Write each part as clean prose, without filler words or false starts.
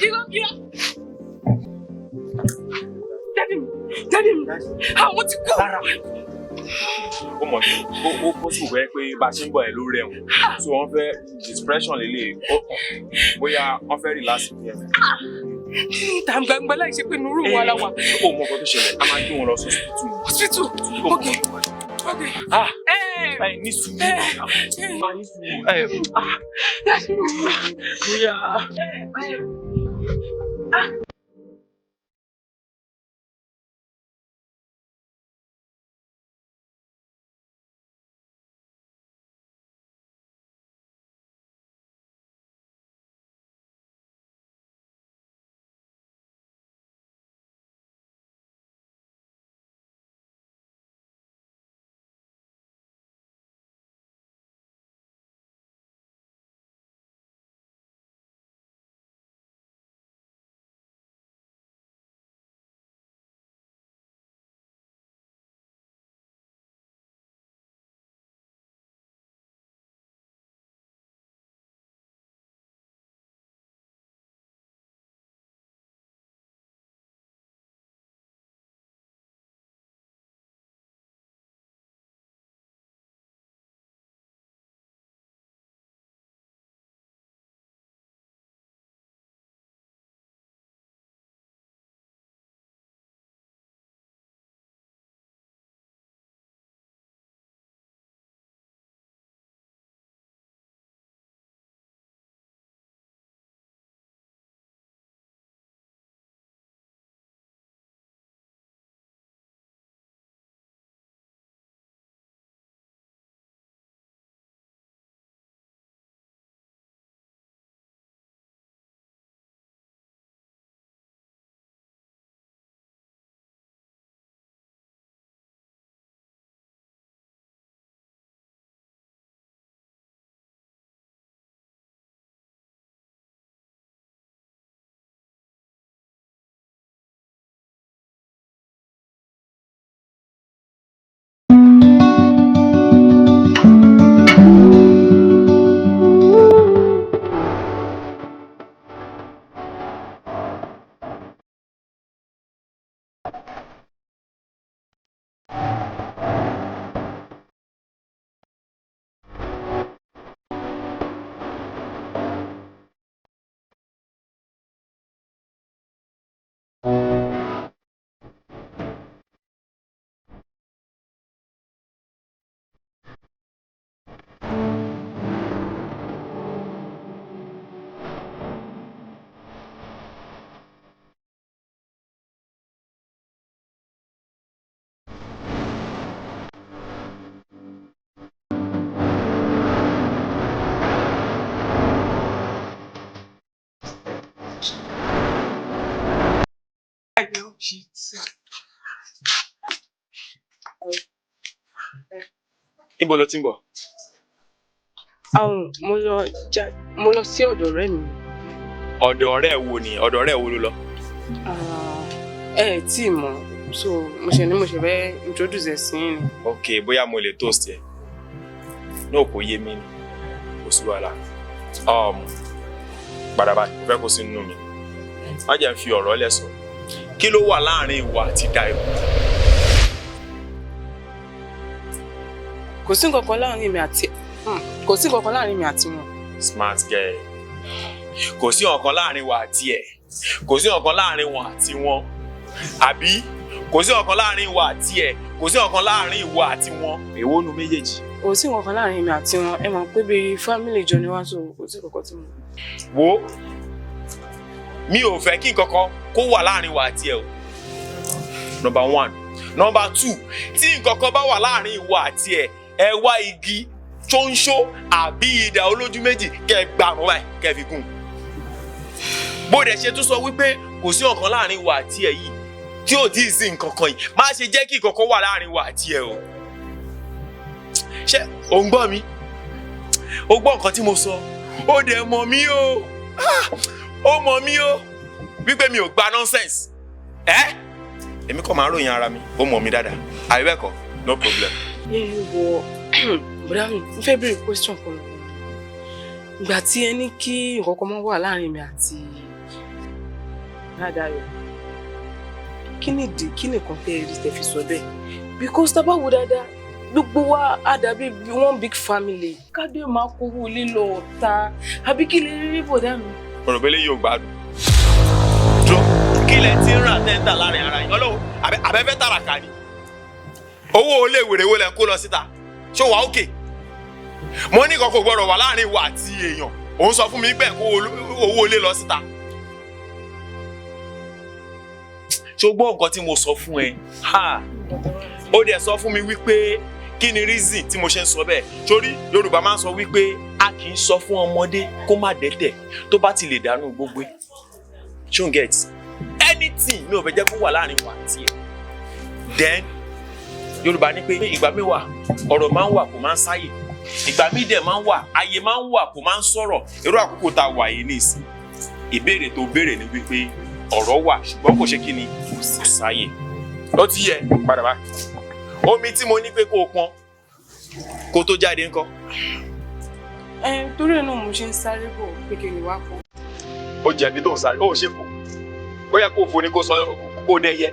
Irọ́, irọ́. Daddy mi, daddy mi, àwọn ti kú. Ó mọ̀ sí ó possible pé bá a ṣe ń bọ̀ ẹ̀ ló rẹ̀ wọ́n, so wọ́n fẹ́ depression lélẹ̀, bóyá wọ́n fẹ́ relax díẹ̀. Ìta gbangba láì ṣe pé nuru wa la wà. Ó mọ nǹkan tó ṣẹlẹ̀, a máa gbé wọn lọ sí hospital. Hospital, ok ok. Ah, ẹ ní sùúrù, ní sùúrù. Ah, bóyá. Níbo ló ti ń bọ̀? Mo lọ sí ọ̀dọ̀ ọ̀rẹ́ mi. Ọ̀dọ̀ ọ̀rẹ́ wo ni? Ọ̀dọ̀ ọ̀rẹ́ wo ló lọ? Ẹ ẹ̀ tí ì mọ̀, so mo ṣe ní mo ṣe fẹ́ introduce ẹ̀ sí yín ni. Ok, bóyá mo lè toast ẹ. Náà kò yé mi ni. Kò sí wàhálà. Padà báyìí, mo fẹ́ kó sínú mi. Má jẹ́ n fi ọ̀rọ̀ lẹ̀ sọ. Kí ló wà láàrin ìwọ àti Dayọ̀? Kò sí nǹkan kan láàrin mi àti kò sí nǹkan kan láàrin mi àti wọn. Smart girl. Kò sí ọ̀kan láàrin wa àti ẹ̀. Kò sí ọ̀kan láàrin wọn àti wọn. Àbí kò sí ọ̀kan láàrin wa àti ẹ̀. Kò sí ọ̀kan láàrin ìwọ àti wọn. Èwo nu méjèèjì? Kò sí nǹkan kan láàrin mi àti wọn. Ẹ mọ̀ pé bíi family jọ ni wá, so kò sí nǹkan kan tí mo. Wo, mi ò fẹ́ kí nǹkan kan kó wà láàrin wa àti ẹ o. Number one. Number two, tí nǹkan kan bá wà láàrin ìwọ àti ẹ, ẹ wá igi ṣóńṣó àbí idà olójú méjì kẹ́ ẹ gbà mọ́ báyìí kẹ́ ẹ fi gún un. Bó dẹ̀ ṣe tún sọ wípé kò sí ọ̀kan láàrin ìwọ àti ẹ yìí tí ò tíì sí nǹkan kan yìí, má ṣe jẹ́ kí nǹkan kan wà láàrin ìwọ àti ẹ o. Ṣé ò ń gbọ́ mi? O gbọ́ nǹkan tí mo sọ? Ó dẹ̀ mọ̀ mí o. Ó mọ̀ mí o, wípé mi ò gba nonsense. Ẹ́, èmi kàn máa ń ròyìn ara mi, ó mọ̀ mí dáadáa. Àbí bẹ́ẹ̀ kọ́? No problem. Ẹ wọ bùrá mi, mo fẹ́ béèrè question kan lọ́wọ́. Ìgbà tí ẹ ní kí nǹkan kan máa wà láàrin mi àti Dayọ̀, kí ni ìdí, kí nìkan tẹ́ ẹ rí tẹ́ fi sọ bẹ́ẹ̀? Because tá a bá wo dáadáa, gbogbo wa á dàbí one big family. Kádé máa kówó lílọ ọ̀tá, àbí kí lè rí bọ̀dá mi? Mo rò pé eléyìí ò gbádùn. Dúró, kí lẹ ti ń rà tẹ́ńtà láàrin ara yín? Ọlọ́run, àbẹ́fẹ́ tàràkà ni. Owó olè wèrè wo lẹ ń kó lọ síta? Ṣé wàá òkè? Mo ní nǹkan kò gbọdọ̀ wà láàrin ìwọ àti èèyàn. Òun sọ fún mi pé kó owó olè lọ síta. Ṣé o gbọ́ nǹkan tí mo sọ fún ẹ? Ha! Ó dẹ̀ sọ fún mi wípé kí ni reason tí mo ṣe ń sọ bẹ́ẹ̀? Torí Yorùbá máa ń sọ wípé a kì í sọ fún ọmọdé kó má dẹ́tẹ̀ tó bá ti lè dànù gbogbo. Ṣé o get? Anything mi ò fẹ́ jẹ́ kó wà láàrin wa àti ẹ̀. Then Yorùbá ní pé ìgbà mi wà ọ̀rọ̀ máa ń wà kò máa ń sáyè. Ìgbà mi dẹ̀ máa ń wà ayé máa ń wà kò máa ń sọ̀rọ̀. Irú àkókò tá a wà yìí nísìn. Ìbéèrè tó béèrè ni wípé ọ̀rọ̀ wà ṣùgbọ́n kò ṣe kí ni, kò sáyè. Ó ti yẹ padà bá. Omi tí mo ní pé kó o pọn kó tó jáde ńkọ́? Ẹ torí ẹ̀ náà mo ṣe ń sáré bọ̀ pé kí n wá pọn. Ó jẹ̀bi tó ń sáré, ó ṣe fò. Ó yẹ kó o fò ní kó sọ kó dẹ́yẹ.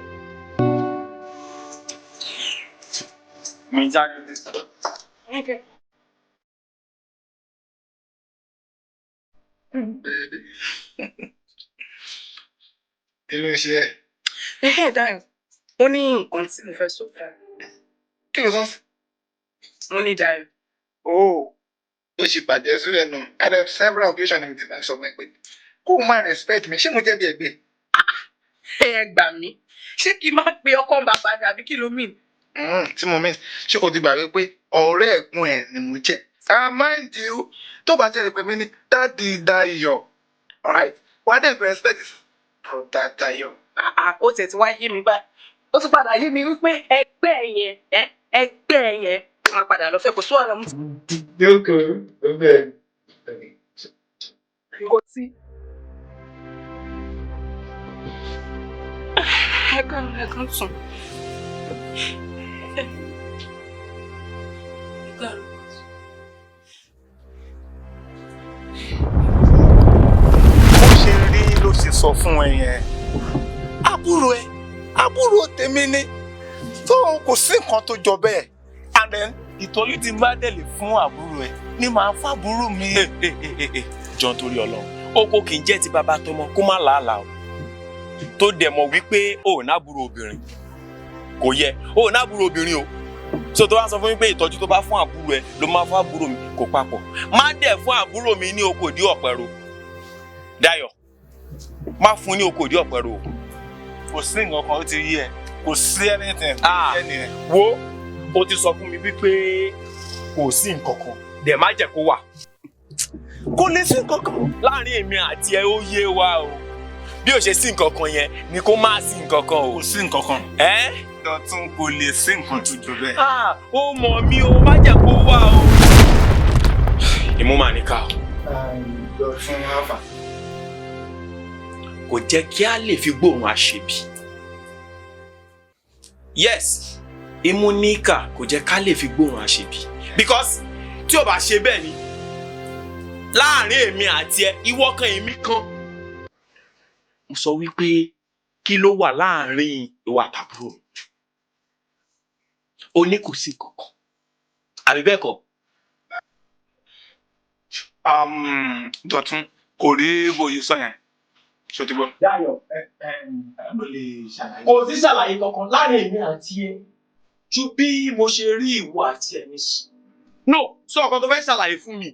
Mi jáde. Okay. Kí ló ń ṣe ẹ́? Ẹ̀hẹ́ Dayọ̀, mo ní nǹkan tí mo fẹ́ sọ fún ẹ. Kí ló sọ? Mo ní Dayọ̀. Oh, ó ṣe bàjẹ́ sílẹ̀ nù. I have several occasions ní ti máa sọ fún ẹ pé kó o máa respect mi, ṣé mo jẹ́ bí ẹgbẹ́? Ẹ gbà mí. Ṣé kí n má pe ọkọ bàbá ni àbí kí ló mean? Tí mo mean, ṣé o ti gbàgbé pé ọ̀rẹ́ ẹ̀gbọ́n ẹ̀ ni mo jẹ́? Ah, mind you, tó bá tẹ̀lé pé mi ní Daddy Dayọ̀, alright? Wà á dẹ̀ fi respect Brother Dayọ̀. Ó tiẹ̀ ti wá yé mi báyìí. Ó tún padà yé mi wípé ẹgbẹ́ yẹn, ẹgbẹ́ yẹn máa padà lọ fẹ́ kó sún ọ̀rọ̀ mu. Jókòó, ó bẹ̀rẹ̀. Nǹkan tí. Ẹ kàn sùn. Ẹ kàn. Bó ṣe rí ló ṣe sọ fún ẹ yẹn. Àbúrò ẹ, àbúrò tèmi ni. Tó kò sí nǹkan tó jọ bẹ́ẹ̀. And then ìtọ́jú tí n bá dẹ̀lé fún àbúrò ẹ ni màá fàbúrò mi. Jọ̀ọ́ torí Ọlọ́run, oko kì í jẹ́ ti bàbá tọmọ kó má làálàá o. Tó dẹ̀ mọ̀ wípé o ò nábúrò obìnrin. Kò yẹ, o ò nábúrò obìnrin o. So tó wá sọ fún mi pé ìtọ́jú tó bá fún àbúrò ẹ ló máa fún àbúrò mi kò papọ̀. Má dẹ̀ fún àbúrò mi ní oko ìdí ọ̀pẹ̀rọ. Dayọ̀, má fún ní oko ìdí ọ̀pẹ̀rọ o. Kò sí nǹkan kan ó ti yé ẹ, kò sí anything. Wo, o ti sọ fún mi wípé kò sí nǹkan kan, dẹ̀ má jẹ́ kó wà. Kò lè sí nǹkan kan. Láàárín èmi àti ẹ ó yé wa o. Bí o ṣe sí nǹkan kan yẹn ni kó má sí nǹkan kan o. Kò sí nǹkan kan. Ẹ́? Dọ̀tun kò lè sí nǹkan tó jọ bẹ́ẹ̀. Ó mọ̀ mí o, má jẹ́ kó wà o. Ìmú màá ní ká o. Dọ̀tun Alfa. Kò jẹ́ kí a lè fi gbóòórùn àṣebí. Yes, imú níkà kò jẹ́ ká lè fi gbóòórùn àṣebí. Because tí o bá ṣe bẹ́ẹ̀ ni, láàárín èmi àti ẹ, ìwọ kan èmi kan. Mo sọ wípé kí ló wà láàárín ìwà àtàbúrò mi? O ní kò sí kankan. Àbí bẹ́ẹ̀ kọ́? Dọ̀tun kò rí bóyá sọ yẹn. Ṣé o ti gbọ́? Dayọ̀, Mo lè ṣàlàyé. kò sí ṣàlàyé kankan láàárín èmi àti ẹ ju bí mo ṣe rí ìwọ àti ẹ̀mí sí. No, sọ ọ̀kan tó fẹ́ ṣàlàyé fún mi.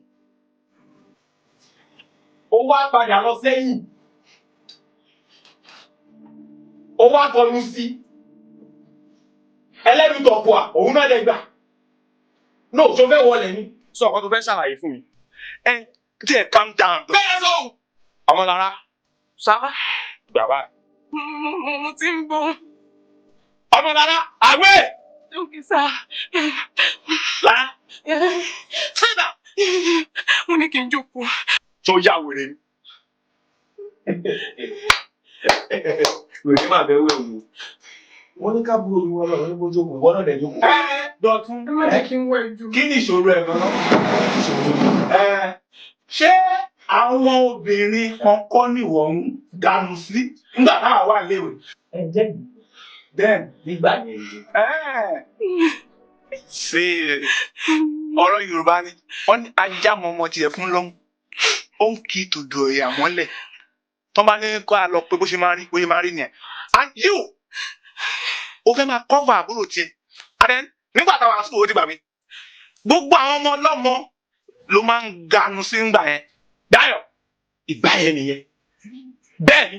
Ó wá padà lọ sẹ́yìn. Ó wá kọnu sí. Ẹlẹ́nu tọ̀pọ̀ à, òun náà dẹ̀ gbà. No, ṣo fẹ́ wọlé ni? Sọ ọ̀kan tó fẹ́ ṣàlàyé fún mi. Ẹ díẹ̀ calm down. Bẹ́ẹ̀ sọ! Ọmọlára. Sá. Gbà báyìí. Mo ti ń bọ̀. Ọmọlára, àwẹ̀! Okay, sir. Lára. Sídà. Mo ní kí n jókòó. Ṣó yá wèrè ni? Wèrè máa bẹ wẹ̀ wò. Wọ́n ní kábúrò mi wọ́n lọ́wọ́ ní bójú òkú, wọ́n náà dẹ̀ jókòó. Dọ̀tún. Ẹ má jẹ́ kí n wẹ̀ jù. Kí ni ìṣòro ẹ̀ gan-an? Ṣé àwọn obìnrin kan kọ́ nìwọ̀ ń dànù sí nígbà táwa wà léwe? Ẹ jẹ́ Then nígbà yẹn ni. Ṣé ọ̀rọ̀ Yorùbá ni wọ́n ní ajá mọ ọmọ tiẹ̀ fún lọ́mú, ó ń kí tòdò ẹ̀yà mọ́lẹ̀ tó bá ní kó a lọ pé bó ṣe máa rí, bó ṣe máa rí nìyẹn. And you, o fẹ́ máa cover àbúrò tiẹ̀, and then nígbà táwa sùn, ó ti gbà mí, gbogbo àwọn ọmọ ọlọ́mọ ló máa ń ganu sí ńgbà yẹn. Dayọ̀. Ìgbà yẹn nìyẹn. Bẹ́ẹ̀ ni.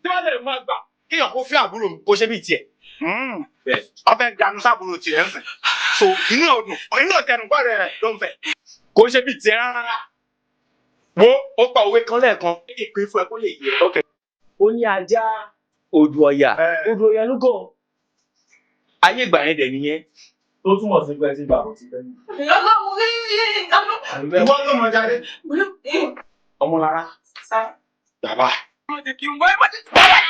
Tí wọ́n lè máa gbà kéèyàn kó fẹ́ àbúrò mi kó ṣe bíi tiẹ̀. Bẹ́ẹ̀. Wọ́n fẹ́ ganu sábúrò tiẹ̀ ń sìn, so inú ọdún inú ọ̀tẹ̀nùkọ́ rẹ̀ ló ń fẹ́. Kó ṣe bíi tiẹ̀ rárá. Wo, ó pa òwe kan lẹ́ẹ̀kan. Ìpín fún ẹ kó lè yẹ. Ó ní ajá odò ọ̀yà. Odò ọ̀yà ló gọ̀. Ayé ìgbà yẹn dẹ̀ nìyẹn. Tó túmọ̀ sí pé ẹ ti gbà bó ti fẹ́. Ìwọ ló mọ jáde. Ọmọlára. Bàbá. Má jẹ́ kí n wẹ̀, má jẹ́ kí n wẹ̀.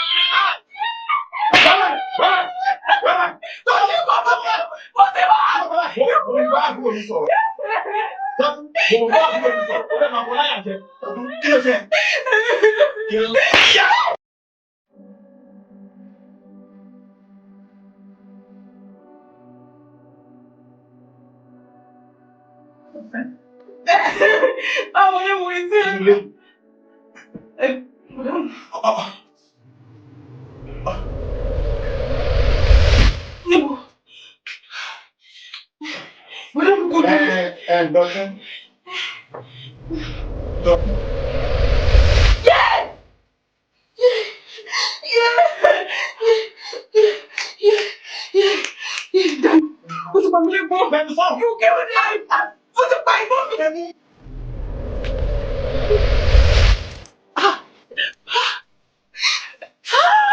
Mo bá àbúrò mi sọ̀rọ̀. Mo bá àbúrò mi sọ̀rọ̀. Ó fẹ́ máa kọ láyà jẹ. Kí ló ṣe? Kí ló? Báwo ni mo ṣe? Níbo? Bọ́dá mi kò dùn. Ẹ Dọ̀tún. Dọ̀tún. Yeah! Yeah! Yeah! Yeah! Yeah! Ó ti pa mí lẹ́gbọ́n. Bẹ́ẹ̀ni sọ̀rọ̀. You killed him! Ó ti pa ìbọn mi.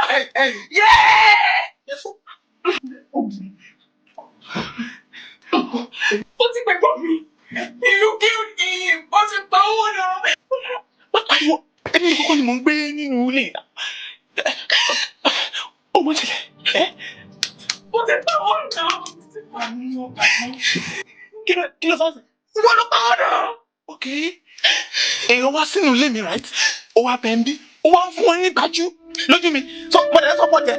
Ẹ ẹ. Yeah! Ó ti pẹ̀gbọ́n mi. You killed him! Ó ti pa owó náà. Má pariwo, ẹni kọ́kọ́ ni mò ń gbé nínú ilé. Ó mọ̀ ṣẹlẹ̀ ẹ́. Ó ti pa owó náà. Kí ló sọ́ọ̀sì? Wọ́n ló pa owó náà. Ok, èèyàn wá sínú ilé mi, right? Ó wá bẹ̀ ń bí, ó wá ń fún wọn ní gbájú lójú mi, sọ pọ̀tẹ́ sọ pọ̀tẹ́,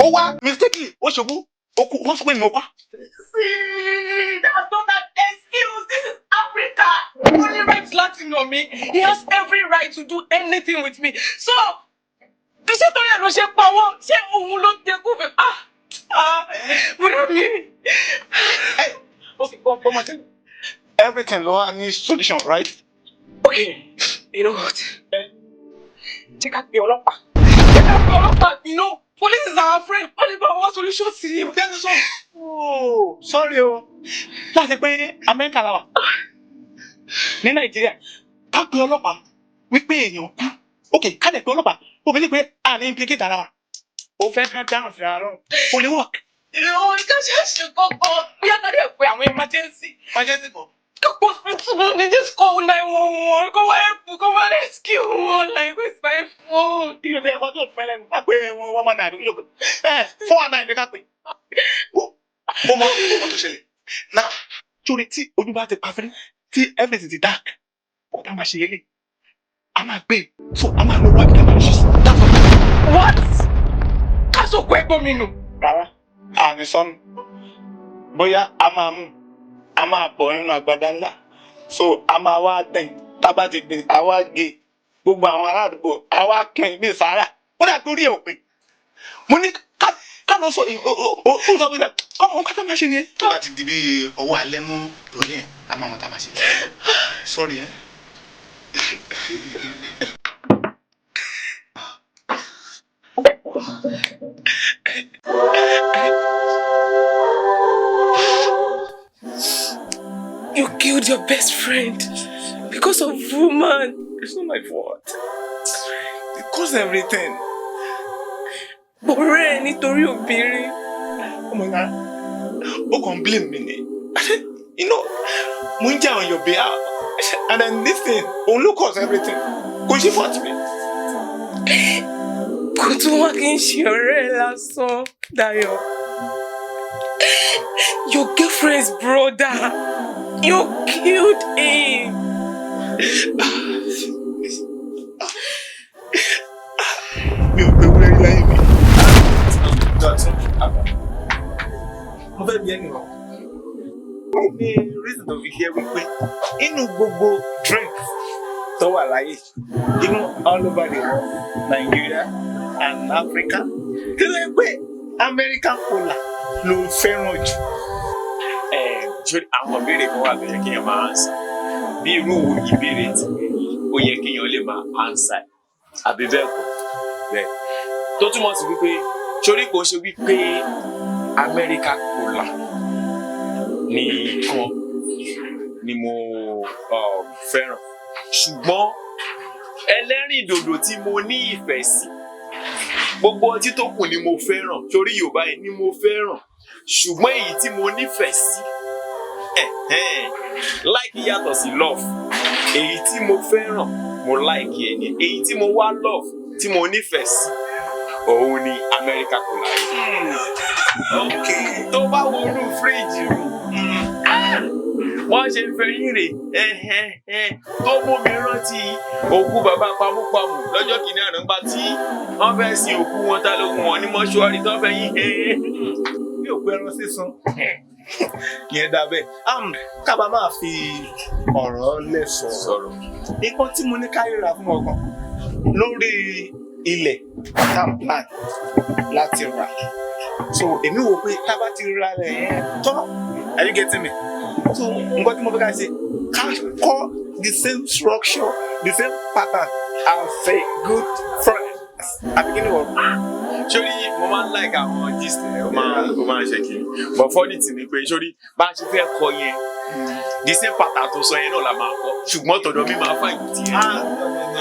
ó wá mistakenly, ó ṣubú, ó kú, wọ́n sọ pé mi ò pa. See, that's not an excuse. This is Africa. Only right láti nà mí. He has every right to do anything with me. So, ṣé torí ẹ̀ ló ṣe pa wọ́n? Ṣé òun ló jẹ kó fẹ́? Ah! Ah! Bùrọ̀ mi. Ok, ọmọ tẹ́lẹ̀, everything ló wá ní solution, right? Okay, you know what? Jẹ́ ká pe ọlọ́pàá. Jẹ́ ká pe ọlọ́pàá. Police is our friend. Wọ́n lè bá wa solution sí i. Tẹ́lẹ̀ sọ, oh sorry o, láti pé Amẹ́ríkà la wà, ní Nàìjíríà ká pe ọlọ́pàá wípé èèyàn kú? Ok, ká lè pe ọlọ́pàá, ó fi ní pé a ní implicate ara wa, ó fẹ́ ká dáhùn sí ara rẹ̀, kò lè work. Ìrọ̀ ká ṣe ṣe kọ́kọ́. Bóyá ká dẹ̀ pe àwọn emergency. Emergency kọ. Go hospital, they just call 911. Go help, go rescue wọn. Like, where's my phone? Kí ló dé ẹ̀kọ́ tó fẹ́ lẹ́nu ká pé wọ́n máa nàá yóò ẹ̀ 419 ní ká pé. Mo mọ ọmọ tó ṣẹlẹ̀ náà torí tí ojú bá ti pa fẹ́rẹ́, tí everything ti dark, kó tá a máa ṣe yẹlé, a máa gbé, so a máa lọ wá ìdá máa ṣe sí. That's all. What? Ká sọ̀kò ẹ̀gbọ́n mi nù. Rárá, àní sọnù, bóyá a máa mú, a máa bọ̀ nínú àgbàdá ńlá, so a máa wá dẹ̀, tábà ti gbìn, a wá gé, gbogbo àwọn ará àdúgbò a wá pín bí sàárà. Ó dà torí ẹ̀ ò pé mo ní ká lọ sọ ó sọ pé ọmọ kátà máa ṣe nìyẹn. Tó bá ti di bí ọwọ́ alẹ́ mú lórí ẹ̀, a máa mọ̀ tá a máa ṣe. Sorry ẹ. You killed your best friend because of woman. It's not my fault. It caused everything. Ọ̀rẹ́ ẹ nítorí obìnrin. Ọmọ náà, ó kàn blame mi ni. Mo ń jà on your behalf and then this thing òun ló cause everything. Kò ṣe fault mi. Kò tún wá kí n ṣe ọ̀rẹ́ ẹ lásán, Dayọ̀. Your girlfriend's brother. You killed him. Mi ò pé wúrẹ́ rí láyé mi. Dọ̀tún, mo fẹ́ bi ẹ́ nìkan. Kí ni reason tó fi jẹ́ wípé inú gbogbo drinks tó wà láyé, even all over the world, Nigeria and Africa, kí ló ń pè American Cola ló fẹ́ràn jù? Sórí àwọn ìbéèrè kan wà tó yẹ kéèyàn máa answer. Bí irú ìbéèrè tí ó yẹ kéèyàn lè máa answer, àbí bẹ́ẹ̀ kọ́? Bẹ́ẹ̀ tó túmọ̀ sí wípé, sórí, kò ṣe wípé America Cola nìkan ni mo fẹ́ràn, ṣùgbọ́n ẹlẹ́rìndòdò tí mo ní ìfẹ́ sí, gbogbo ọtí tó kù ni mo fẹ́ràn, sórí Yorùbá yìí ni mo fẹ́ràn, ṣùgbọ́n èyí tí mo nífẹ̀ẹ́ sí, like yàtọ̀ sí love. Èyí tí mo fẹ́ràn, mo like ẹ̀ ní èyí tí mo wá love, tí mo nífẹ̀ẹ́ sí, òun ni America Cola yìí. Tó bá wo inú fíríjì mi, wọ́n ṣe fẹ́yìn rè tó mú mi rántí òkú bàbá pamúpamù lọ́jọ́ kìíní àná gbà tí wọ́n fẹ́ sin òkú wọn, tá lóhùn wọn ní mọ́ṣúárì tó fẹ́ yín. Bí òkú ẹran sísun yẹn dà bẹ́ẹ̀, kábà máa fi ọ̀rọ̀ lẹ̀ sọ̀rọ̀. Nǹkan tí mo ní ká ríra fún ọkàn lórí ilẹ̀ tá plan láti rà, so èmi wò pé tá bá ti ra rẹ̀ yẹn tán, are you getting me? So nǹkan tí mo fẹ́ ká ṣe, ká kọ́ the same structure, the same pattern as a good friend, àbí kí ni wọ́n? Sórí, mo máa ń like àwọn gist ẹ, ó máa ń ṣe kiri, but funny thing ni pé, sórí, bá a ṣe fẹ́ kọ yẹn, the same pattern tó sọ yẹn náà la máa kọ, ṣùgbọ́n tọ̀dọ̀ mi máa fà jù tiẹ̀.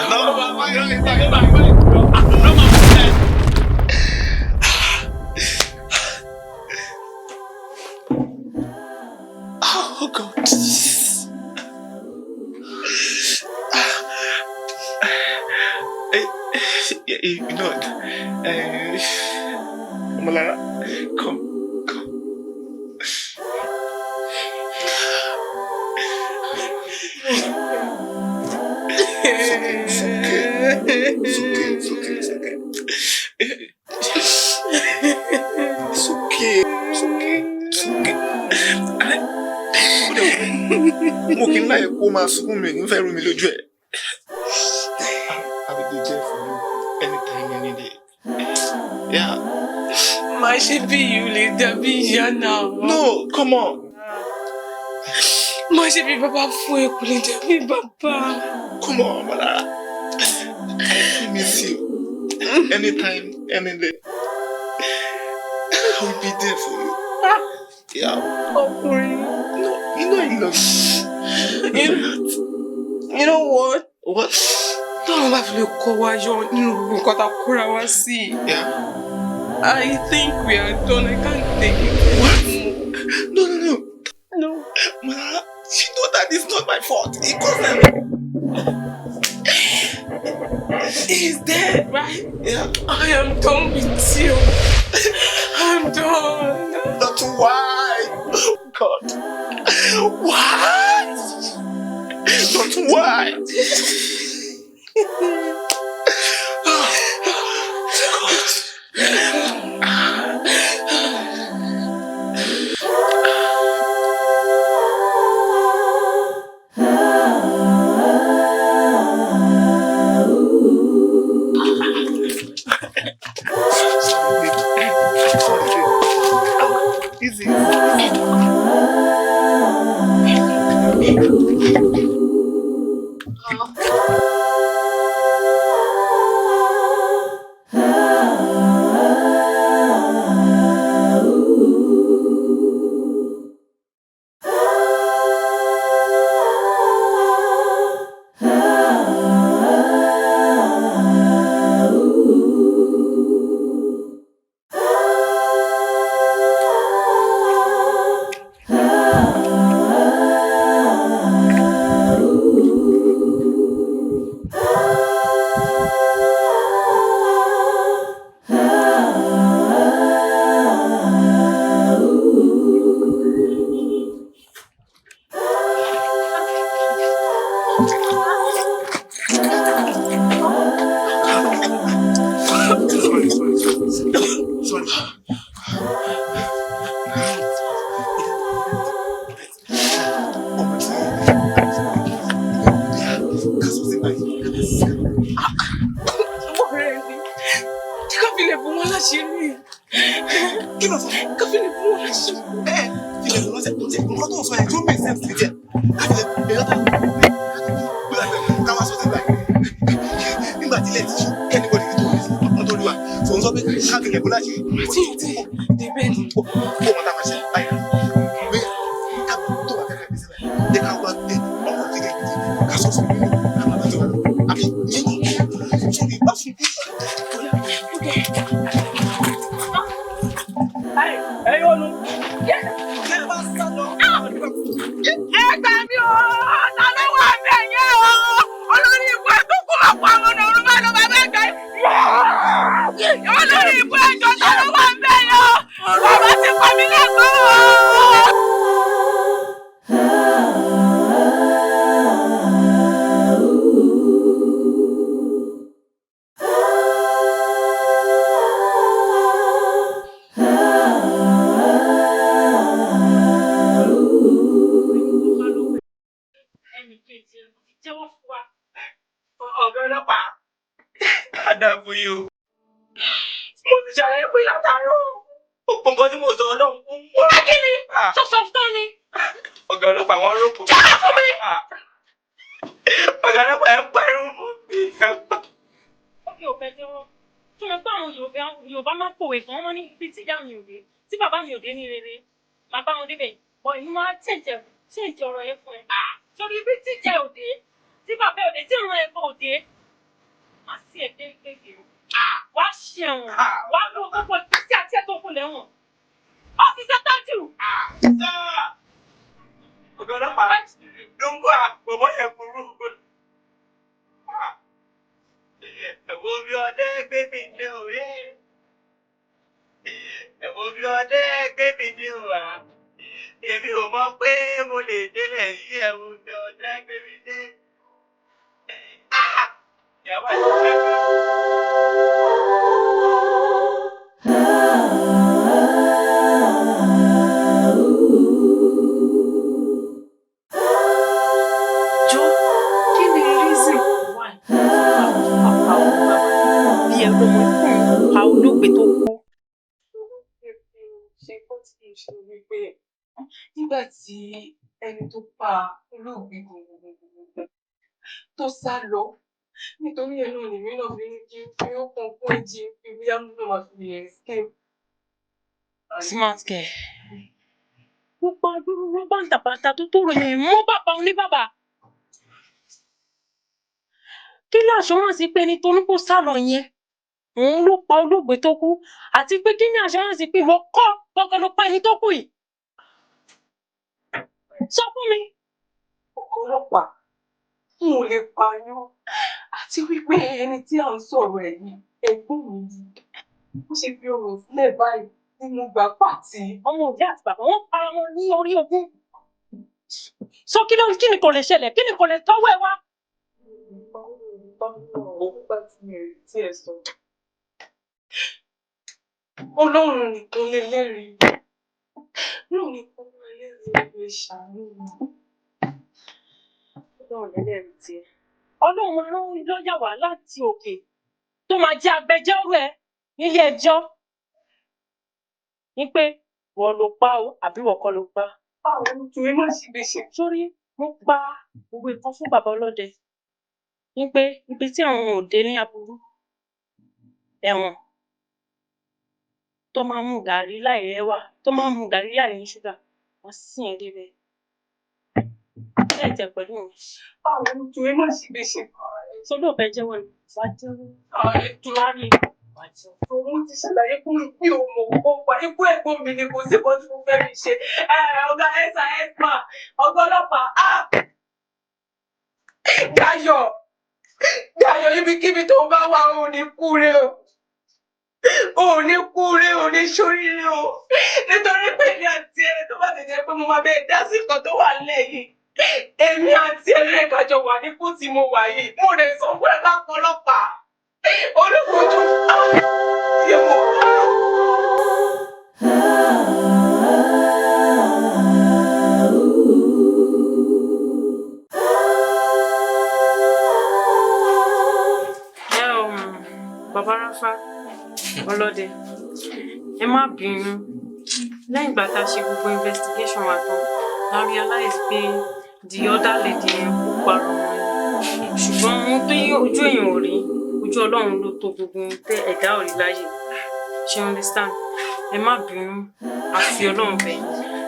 No, ló máa fà jù ló máa fà jù ló máa fà jù. Oh God. You know, Omolara, come, come. It's okay, it's okay, it's okay, it's okay, it's okay. It's okay, it's okay, it's okay. Mo kì í láyè kó máa sunkún, mi ò ní fẹ́ rú mi lójú ẹ̀. I will be there for you anytime, any day. Yeah. Má ṣe bí ìlú lè dàbí ìyá náà. No, come on. Má ṣe bí bàbá fún ẹ kò lè dàbí bàbá. Come on, Omolara. I miss you. Anytime, any day. I will be there for you. Yeah. Ọkùnrin. No, you know I love you. You know what? What? Tọ́lọ́run bá fi lè kó wa yọ nínú gbogbo nǹkan tá a kóra wá sí. Yeah. I think we are done. I can't take it. What? No, no, no. No. Omolara, you know that it's not my fault. It caused them. He's dead, right? Yeah. I am done with you. I'm done. That's why. God. Why? That's why. God. Sorry, babe. Sorry, babe. Easy, easy. ni. Kí ló sọ? Ká fi lè bọ́ láṣìírí. Ẹ fi lè bọ́ láṣìírí. Ṣé nǹkan tó ń sọ yẹn tó make sense ní tiẹ̀? Ká fi lè èèyàn tó ká wá sọ sí ìgbà nígbà tí ilé ti ṣú kẹ́nìbọ̀dì ní tó tó rí wa. Sọ ń sọ pé ká fi lè bọ́ láṣìírí. Tí o ti dé bẹ́ẹ̀ ni. Ó mọ tá a máa ṣe báyìí. Pé ká tó wà fẹ́fẹ́ gbèsè báyìí. Jẹ́ ká wá dé ọkọ̀ tí kẹ́ ká sọ sọ nínú ká máa bá ti wà lọ. Àbí yín sórí bá sùn. Ẹ̀yin olú. Ẹ gbà mí o, ta ló wà bẹ́ẹ̀ yẹn o? Olórí ikú ẹ̀ tó kú ọ̀pọ̀ àwọn ọ̀nà ọ̀run bá lọ bàbá ẹ̀gbẹ́. Olórí ikú ẹ̀jọ̀ ta ló wà bẹ́ẹ̀ yẹn o? Bàbá ti pa mí lẹ́gbọ̀n o. Ọ̀gá ọlọ́pàá, àdàbò yìí o. Mo ti ṣàlàyé pé látàárọ̀ gbogbo nǹkan tí mo sọ ọlọ́run fún mi. Kí ni? Sọ̀sọ̀ fún mi. Ọ̀gá ọlọ́pàá wọ́n rògbò. Jẹ́wọ́ fún mi. Ọ̀gá ọlọ́pàá ẹ̀ ń pariwo fún mi. Ó fi òfẹ́ jẹ́wọ́. Tó mo gbọ́ àwọn Yorùbá máa ń pòwe kan, wọ́n ní ibi tí ìyá mi ò dé, tí bàbá mi ò dé ní rere, màá bá wọn débẹ̀. Bọ̀ èmi máa ṣẹ̀ǹtẹ̀ ọ̀rọ̀ yẹn fún ẹ. Torí ibi tí ìjẹ ò dé, tí bàbá ò dé, tí ìran ẹ̀kọ́ ò dé, má sí ẹ̀ kéékèèké o. Wá ṣẹ̀wọ̀n, wá lọ gbogbo títí àti ẹ̀ tó kù lẹ́wọ̀n. Ọ́fíìsì tájù. Ọ̀gá ọlọ́pàá ló ń bọ̀ àpòmọ́ yẹn burú. Ẹ̀wọ̀n bí ọdẹ gbé mi dé òwe. Ẹ̀wọ̀n bí ọdẹ gbé mi dé òwà. Èmi ò mọ̀ pé mo lè délẹ̀ sí ẹ̀wọ̀n bí ọdẹ gbé mi dé. Ìyàwó àti ìfẹ́ mi. Jọ kí ni reason why pàpà bí ẹrú ọmọ ikú pa olóògbé tó kú? Ṣe kó tí ì ṣe wípé nígbà tí ẹni tó pa olóògbé gbogbogbò tó sá lọ nítorí ẹ náà lèmi náà fi ní kí fi ó kàn fún ẹjì fi bóyá mo máa fi lè escape. Smart girl. Gbogbo adúrú bàǹtàbàǹtà tó tó ròyìn mọ́ bàbá oníbàbà. Kí ló assurance pé ẹni tó ní kó sá lọ yẹn òun ló pa olóògbé tó kú àti pé kí ní assurance pé ìwọ kọ́ gbọ́ngàn ló pa ẹni tó kú yìí? Sọ fún mi. Ọlọ́pàá n ò lè pààyàn àti wípé ẹni tí à ń sọ̀rọ̀ ẹ̀ yìí ẹ̀gbọ́n mi ni ó ṣe fi ọ̀rọ̀ sílẹ̀ báyìí tí mo gbà pàtì. Ọmọ òbí àti bàbá wọn para wọn ní orí ogún. Sọ kí ló kí ni kò lè ṣẹlẹ̀ kí ni kò lè tọ́wọ́ ẹ wá. Ọlọ́run nìkan lè lẹ́rìí. Ọlọ́run nìkan lè lẹ́rìí lè ṣàánú mi. Ọlọ́run lẹ́lẹ́rìí tiẹ̀. Ọlọ́run máa rán lọ́ọ̀yà wá láti òkè tó máa jẹ́ agbẹjọ́rò ẹ nílé ẹjọ́ ní pé wọ́n ló pa o àbí wọ́n kọ́ ló pa. Àwọn ojú má ṣe lè ṣe. Sórí mo pa òwe kan fún bàbá ọlọ́dẹ ní pé ibi tí àwọn òde ní aburú ẹ̀wọ̀n tó máa ń mu gàrí láì rẹwà tó máa ń mu gàrí láì ní ṣúgà wọ́n sì ń débẹ̀. Bẹ́ẹ̀ tẹ̀ pẹ̀lú mi. Àwọn ojú má ṣe lè ṣe. Sọlá ò fẹ́ jẹ́wọ́ ni wàá jẹ́wọ́. Tùwárí wàá jẹ́wọ́. Òun ti ṣàlàyé fún mi pé òun mọ̀ kó pa ikú ẹ̀gbọ́n mi ni kò sí kan tí mo fẹ́ fi ṣe. Ọ̀gá ẹ̀sà ẹ̀sà ọ̀gá ọlọ́pàá. Dayọ̀ Dayọ̀ ibikíbi tó bá wà ò ní kú rẹ o. Ò ní kú rẹ ò ní ṣoríire o. Nítorí pé èmi àti ẹni tó bá ti jẹ́ pé mo máa bẹ́ẹ̀ dá sí nǹkan tó wà lẹ́yìn. Èmi àti ẹni kájọ wà ní kú tí mo wà yìí. Mo lè sọ fún ẹ ká pọ̀ ọlọ́pàá. Olùkojú ṣe mo. Bàbá Ráfá ọlọ́dẹ Ẹ má bínú. Lẹ́yìn ìgbà tá a ṣe gbogbo investigation wa tán, la realize pé the other lady yẹn kó parọ́ mọ́ ni. Ṣùgbọ́n ohun tó yí ojú èèyàn ò rí, ojú Ọlọ́run ló tó gbogbo ohun tẹ́ ẹ̀dá ò rí láyé. Ṣé understand? Ẹ má bínú, a fi Ọlọ́run bẹ̀ yín.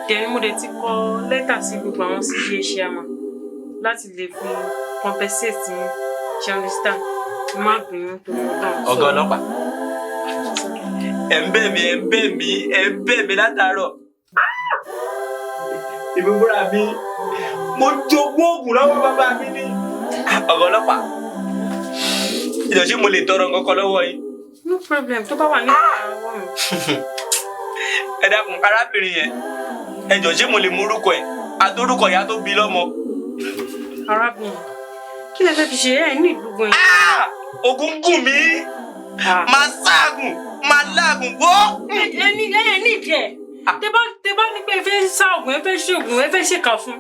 Then mo dẹ̀ ti kọ lẹ́tà sí gbogbo àwọn CDA chairman láti lè fi compensate yín. Ṣé understand? Ẹ má bínú torí Ọlọ́run. Ọ̀gá ọlọ́pàá, ẹ̀ ń bẹ̀ mí, ẹ̀ ń bẹ̀ mí, ẹ̀ ń bẹ̀ mí látàárọ̀. Èmi fúnra mi, mo jogún oògùn lọ́wọ́ bàbá mi ní. Ọ̀gá ọlọ́pàá, ìjọ ṣé mo lè tọrọ nǹkan kan lọ́wọ́ yín? No problem, tó bá wà ní ọwọ́ mi. Ẹ dákun, arábìnrin yẹn, ẹ jọ̀ọ́ ṣé mo lè mú orúkọ ẹ̀ àtorúkọ ìyá tó bí lọ́mọ? Arábìnrin, kí lẹ fẹ́ fi ṣe ẹ̀ ní ìgbógun yẹn? Ogun gùn mí, máa ságùn, máa láàgùn wó. Ẹ ní ẹ ní ìdí ẹ̀. Tẹ bá ní pé ẹ fẹ́ sá ògùn, ẹ fẹ́ ṣe ògùn, ẹ fẹ́ ṣèkà fún.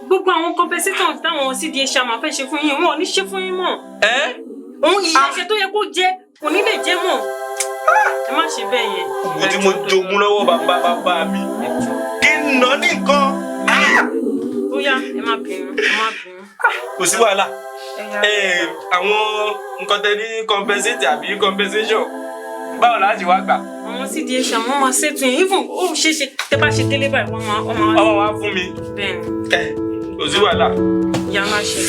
Gbogbo àwọn compensation táwọn CDA chairman fẹ́ ṣe fún yín, wọn ò ní ṣe fún yín mọ́. Òun ìyà ẹ̀ṣẹ̀ tó yẹ kó jẹ kò ní lè jẹ mọ́. Ẹ má ṣe bẹ́ẹ̀ yẹn. Ogun tí mo jogún lọ́wọ́ bàbá bàbá mi, kí n nà ní nǹkan. Ó yá, ẹ má bínú, ẹ má bínú. Kò sí wàhálà. Àwọn nǹkan tẹ ní compensate àbí compensation, báwo la ṣe wá gbà? Àwọn CDA chairman wọ́n máa ṣètò yín, even ó ṣeé ṣe tẹ bá ṣe délé báyìí wọ́n máa. Ọmọ wa fún mi. Bẹ́ẹ̀ni. Kò sí wàhálà. Ìyá máa ṣe.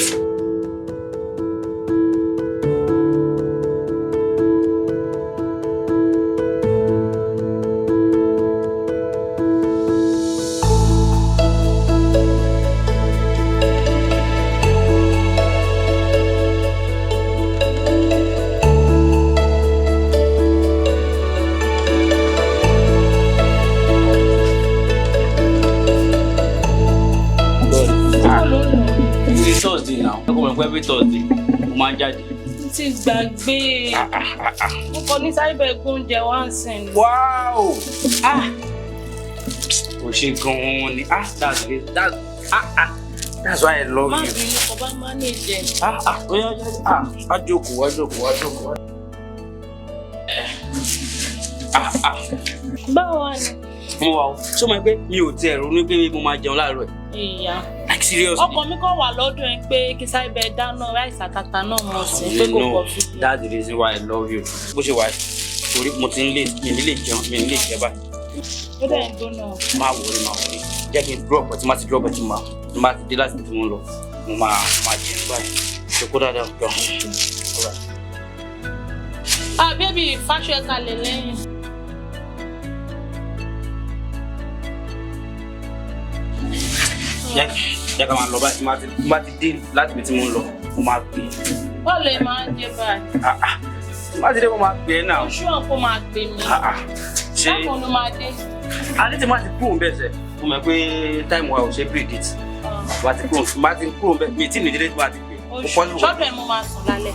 Thursday now. Ẹ kò mọ̀ pé every Thursday mo máa ń jáde. Mo ti gbàgbé. Mo kọ ní sáré bẹ́ẹ̀ gbóúnjẹ wá ń sìn. Wow! Ah! O ṣe gan-an ni. Ah, that's great. That's, ah, ah. That's why I love Má you. bínú, kò bá manage ẹ̀. Ah, ah. Oya, oya, ah. Wá jókòó, wá jókòó, wá jókòó. Ah, ah. Báwo wá ni? Mo wà o. Ṣé o mọ̀ pé mi ò tiẹ̀ ronú pé mo máa jẹun láàárọ̀ ẹ̀? Ìyá. Like seriously. Ọkọ mi kàn wà lọ́dún ẹ pé kí sáré bẹ́ẹ̀ dáná ráìsì àtàtà náà mọ̀ sí pé kò pọ̀ fi. That's the reason why I love you. Bó ṣe wà torí mo ti ń lè mi ní lè jẹun mi ní lè jẹ báyìí. Ó dẹ̀ ń gbóná. Má wọrí, má wọrí. Jẹ́ kí n drop ẹ̀ tí má ti drop ẹ̀ tí má tí má ti dé láti tí mo ń lọ. Mo máa jẹun báyìí. Ṣokó dáadáa jọ. Ah baby, fáṣọ ẹ̀ kalẹ̀ lẹ́yìn. Jẹ́ ká máa lọ báyìí, tí má ti dé láti ibi tí mo ń lọ, mo máa pè é. Báwo lè máa ń jẹ báyìí? Tí má ti dé, mo máa pè é náà. Oṣù ọ̀pọ̀ máa pè mí. Ṣé Báwo ló máa dé? Alẹ́ tí má ti kúrò ń bẹ̀ sẹ̀, mo mọ̀ pé táìmù wa ò ṣe predict. Má ti kúrò ń bẹ̀, mi tí nìdílé tí má ti pè. Oṣù ṣọ́dọ̀ ẹ̀ mo máa sùn lálẹ́.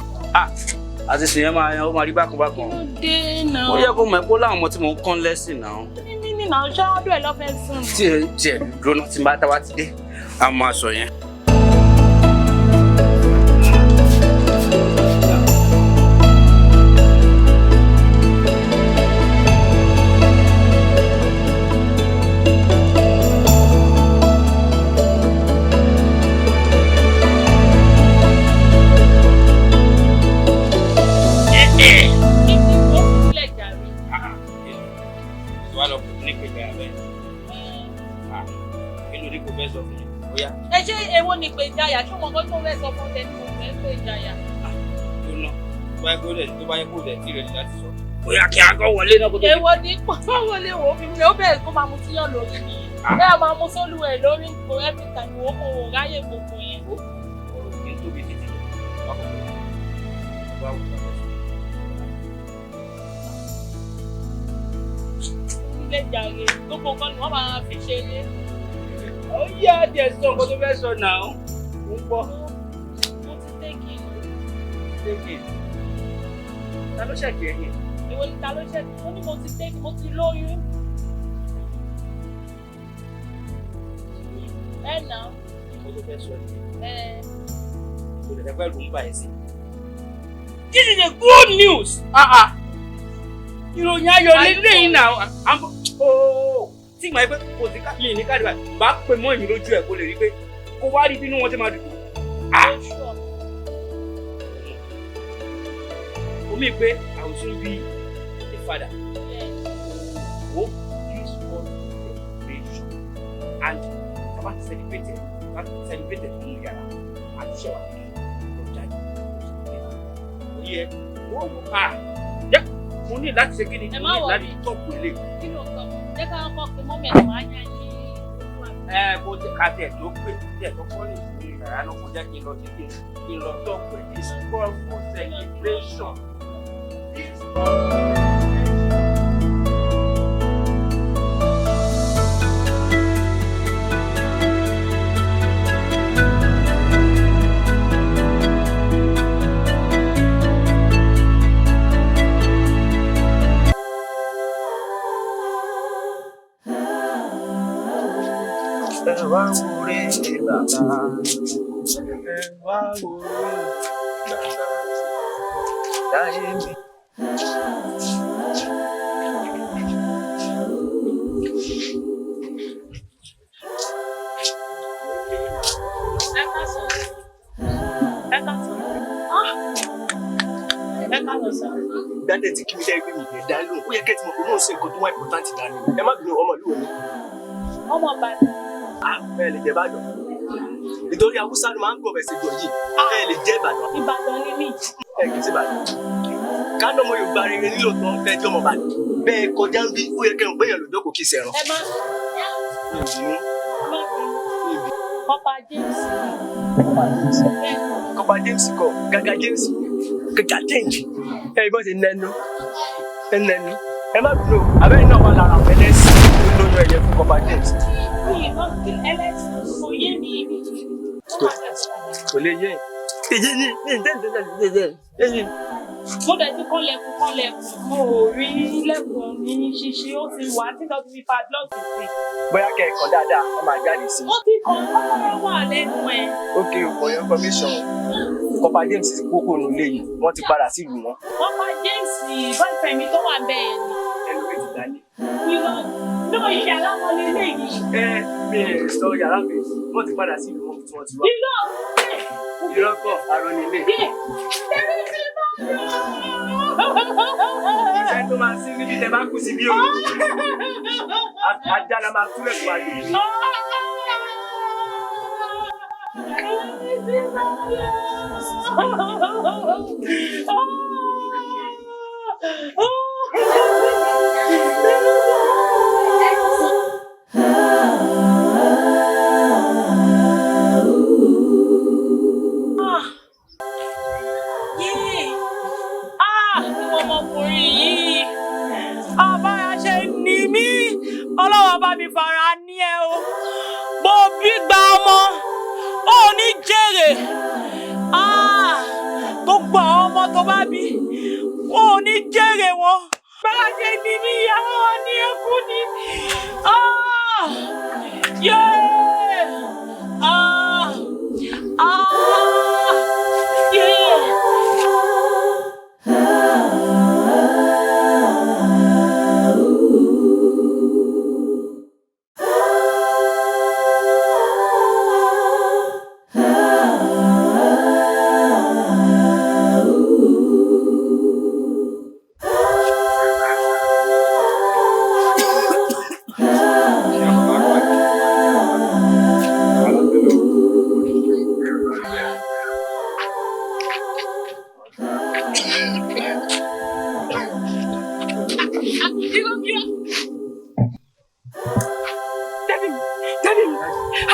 Àti sùn yẹn máa ó máa rí bákan bákan. Ó dé náà. Ó yẹ kó mọ̀ pé ó láwọn ọmọ tí mò ń kọ́ lẹ́sìn náà. Mímí ní náà ṣọ́dọ̀ ẹ̀ lọ́ fẹ́ sùn. Tí ẹ tiẹ̀ dúró náà tí n bá táwa ti dé, a máa sọ yẹn. Ẹ ṣé èwo ni pé ìjayà ṣé wọn kọ́ tó fẹ́ sọ fún ọtẹ ní mo fẹ́ pé ìjayà. Tó bá yẹ kó dẹ̀ tí rẹ̀ ní láti sọ. Bóyá kí a kọ́ wọlé náà kó tó. Èwo ni kó wọlé wò ó fi mi ó bẹ̀rẹ̀ kó máa mu tíyàn lórí mi. Bẹ́ẹ̀ máa mu sólùwẹ̀ lórí nǹkan every time wò ó kò ráyè gbogbo yẹn. Ọ̀rọ̀ kì í tóbi títí lọ. Ilé jàre gbogbo nǹkan ni wọ́n máa fi ṣeré. Ó yá díẹ̀ sọ nǹkan tó fẹ́ sọ náà. Mo ń gbọ́. Mo ti tẹ́kì. Tẹ́kì. Ta ló ṣẹ̀kì ẹ̀yìn? Èwo ni ta ló ṣẹ̀kì? Mo ní mo ti tẹ́kì, mo ti lóyún. Ẹ nà. Nǹkan tó fẹ́ sọ nìyẹn. Ẹ. Kò lè dẹ́gbẹ́ ló ń bà ẹ́ sí. This is a good news. Ah ah. Ìròyìn ayọ̀ lélẹ́yìn náà. Tí ìgbà yẹn pé kò sí mi ní káàdì báyìí, bá pè mọ́ èmi lójú ẹ̀ kó lè rí pé kó wá rí bínú wọn ti máa dùn. Omi pé I will soon be a father. Yes. This one celebration and baba celebrated, baba celebrated nínú yàrá àti ṣẹwà lọ jáde. Oyè wọ́n wò á jẹ́ mo ní láti ṣe kí ni mo ní láti tọ́pù ilé. Kí ló sọ? Jẹ́ ká kọ́ pé mọ́mí ẹ̀ máa yá yín. Ẹ kó ká tẹ̀ tó pè tẹ̀ tó kọ́ ní ìlú yàrá náà kó jẹ́ kí n lọ sí kí n lọ tọ́pù ẹ̀. This call for celebration. This call for celebration. Ẹ wá wúre bàbá, ẹ wá wúre bàbá, láyé mi. Ẹ ká sọ. Ẹ ká sọ. Ẹ ká lọ sọ. Gbadé ti kí mi dá ẹgbẹ́ mi ìgbẹ́ dá lóhùn, ó yẹ kẹ́ ti mọ̀ pé mò ń ṣe nǹkan tó wá important dání. Ẹ má bínú, ọmọ ìlú wo ni? Ọmọ Ìbàdàn. Ẹ lè jẹ́ Ìbàdàn. Nítorí Haúsá ló máa ń gbọ̀ bẹ̀sẹ̀ gbọ̀ yìí. Ẹ lè jẹ́ Ìbàdàn. Ìbàdàn ni mí. Ẹ kì í sí Ìbàdàn. Kánú ọmọ Yorùbá rere nílò tán fẹ́ jẹ́ ọmọ Ìbàdàn. Bẹ́ẹ̀ kọjá ń bí, ó yẹ kẹ́hìn péyàn lòdò kò kì í ṣẹ̀ràn. Ẹ má bínú. Kọ́pà James. Kọ́pà James kọ, Gàgà James, Gàgà James. Ẹ ìbọn ti nẹnu, ẹ nẹnu. Ẹ má bínú, abẹ́rẹ́ náà wà lára àwọn ẹlẹ́sìn tó lóyún ẹ̀yẹ fún Kọ́pà James. Kò lè yé. Èyí ni ní. Mo dẹ̀ ti kọ́lẹ̀kùn kọ́lẹ̀kùn, mo ò rí lẹ́kùn ní ṣíṣe, ó ti wà tí lọ́ọ́ fi padlock sí. Bóyá kẹ́ ẹ kàn dáadáa, wọ́n máa jáde sí i. Ó ti kàn kọ́kọ́rọ́ wà lẹ́nu ẹ̀. Ok, for your information, Kọ́pà James ti kókó nu ilé yìí, wọ́n ti padà sílùú wọn. Kọ́pà James boyfriend mi tó wà bẹ́ẹ̀ ni. Ẹlòmíì ti dání. Irọ́ ló yàrá wọn lélẹ̀ yìí. Ẹ mi ò sọ yàrá mi, wọ́n ti padà sílùú wọn tí wọ́n ti wá. Irọ́ Irọ́ kọ̀, arọ ni ilé. Ìfẹ́ tó máa sí níbi tẹ bá kú sí bí o. Ajá la máa túlẹ̀ tó máa lò. Ọmọkùnrin yìí, àbára ṣe ní mí, ọlọ́wọ́ bá mi fara ní ẹ o, bó bí gba ọmọ, ó ní jèrè, gbogbo àwọn ọmọ tó bá bí, ó ní jèrè wọn. Bára ṣe ní mí, ìyàwó ní ẹkú ni.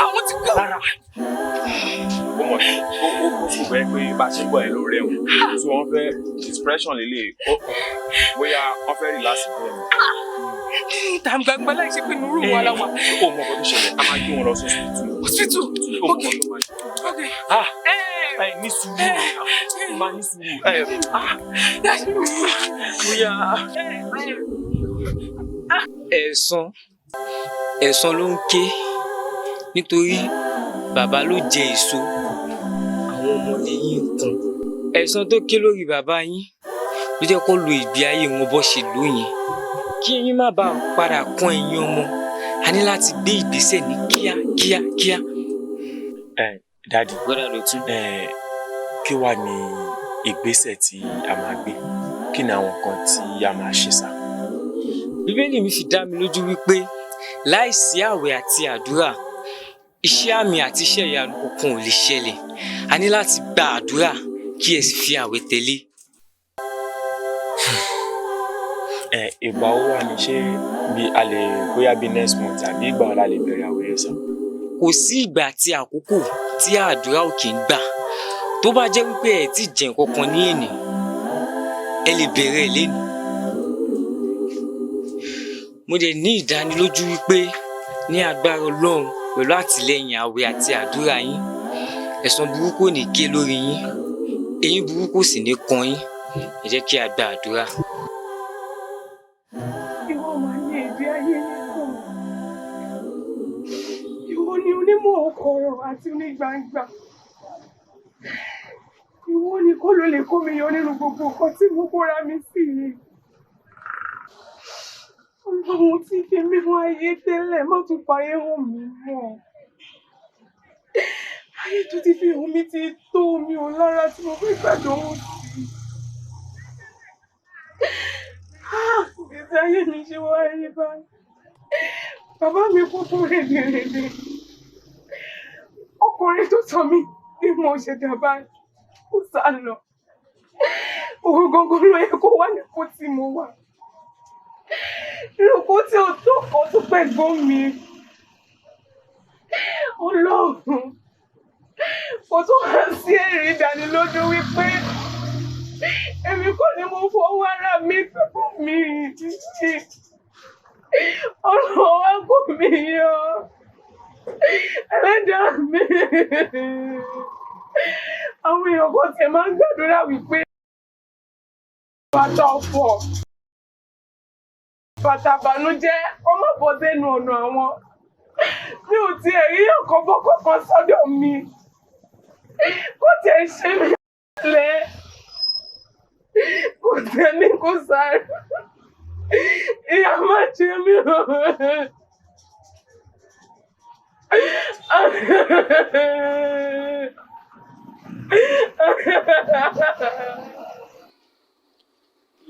Àwọn ti kú. Ó mọ̀ ó sì fẹ́ pé bá a ṣe ń gbọ́ ẹ̀ ló rẹ̀ wọ́n. So wọ́n fẹ́ expression lélẹ̀, bóyá wọ́n fẹ́ relax díẹ̀ ni. Ìta gbangba láì ṣe pé nùrù wọn la wà. Ó mọ̀ nǹkan tó ṣẹlẹ̀, a máa gbé wọn lọ sí hospital. Hospital? Ó mọ̀ nǹkan tó máa ṣe. Ok. Ẹ ní sùúrù, máa ní sùúrù. Bóyá. Ẹ̀san ẹ̀san ló ń ké nítorí bàbá ló jẹ èso àwọn ọmọ lẹ́yìn kan. Ẹ̀san tó ké lórí bàbá yín ló jẹ́ kó lo ìgbé ayé wọn bó ṣe lò yẹn. Kí eyín má bàa padà kan ẹ̀yin ọmọ, a ní láti gbé ìgbésẹ̀ ní kíá kíá kíá. Ẹ daddy, Brother Dọ̀tún. Ẹ kí wàá ní ìgbésẹ̀ tí a máa gbé? Kí ni àwọn nǹkan tí a máa ṣe sá? Bíbélì mi fi dá mi lójú wípé láìsí àwẹ̀ àti àdúrà, iṣẹ́ àmì àti iṣẹ́ ìyanu kankan ò lè ṣẹlẹ̀. A ní láti gba àdúrà kí ẹ sì fi àwẹ̀ tẹ̀lé. Ẹ ìgbà wo wà ní, ṣé bí a lè bóyá bí next month àbí ìgbà wo la lè bẹ̀rẹ̀ àwẹ̀ yẹn sá? Kò sí ìgbà àti àkókò tí àdúrà ò kì í gbà. Tó bá jẹ́ wípé ẹ tí jẹ nǹkan kan ní èní, ẹ lè bẹ̀rẹ̀ ẹ̀ lénìí. Mo dẹ̀ ní ìdánilójú wípé ní agbára Ọlọ́run, pẹ̀lú àtìlẹ́yìn àwẹ̀ àti àdúrà yín, ẹ̀san burúkú ò ní ké lórí yín, eyín burúkú ò sì ní kan yín. Ẹ jẹ́ kí a gba àdúrà. Ìwọ máa ní èdè ayé nìkan. Ìwọ ni onímọ̀ ọkọ̀rọ̀ àti onígbangba. Ìwọ ni kó ló lè kó mi yọ nínú gbogbo nǹkan tí mo kóra mi sí yìí. Ọlọ́run ti fi mí wá ayé tẹ́lẹ̀, má tún fàyè hàn mí mọ́. Ayé tó ti fi hàn mí ti tó mi ò lára tí mo fẹ́ gbàdánwò sí. Ìgbésí ayé mi ṣe wá rí báyìí. Bàbá mi kú fún rèdèrèdè. Ọkùnrin tó sọ mí bí mo ṣe dà báyìí, ó sá lọ. Òun gangan ló yẹ kó wà nípò tí mo wà. Ìròkó tí ò tó kan tó pẹ́ gbọ́n mi. Ọlọ́run, kò tún wá sí èrè ìdánilójú wípé èmi kọ́ ni mo fọwọ́ ara mi pẹ̀lú mi. Ọlọ́run wá kó mi yọ. Ẹlẹ́dàá mi. Àwọn èèyàn kan tiẹ̀ máa ń gbàdúrà wípé bàtà ọ̀fọ̀, bàtà ìbànújẹ́ kó má bọ́ sẹ́nu ọ̀nà àwọn. Mi ò tiẹ̀ rí ọ̀kan bọ́kọ̀ kan sọ́dọ̀ mi. Kó tiẹ̀ ṣe mí lẹ́. Kò tẹ̀mí kò sáré. Ìyá má jẹ mí o.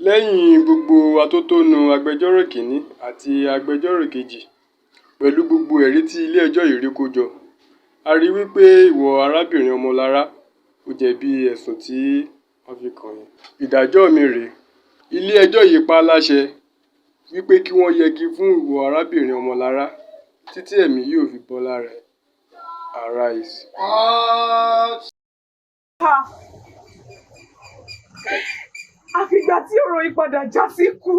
Lẹ́yìn gbogbo atótónu agbẹjọ́rò kìnínní àti agbẹjọ́rò kejì pẹ̀lú gbogbo ẹ̀rí tí ilé-ẹjọ́ yìí rí kó jọ, a rí i wípé ìwọ arábìnrin Ọmọlára ò jẹ̀bi ẹ̀sùn tí wọ́n fi kàn ẹ́. Ìdájọ́ mi rèé, ilé-ẹjọ́ yìí pa á láṣẹ wípé kí wọ́n yẹgi fún ìwọ arábìnrin Ọmọlára títí ẹ̀mí yóò fi bọ́ lára ẹ̀. Arise. Àfìgbà tí ọ̀rọ̀ yìí padà já sí kú.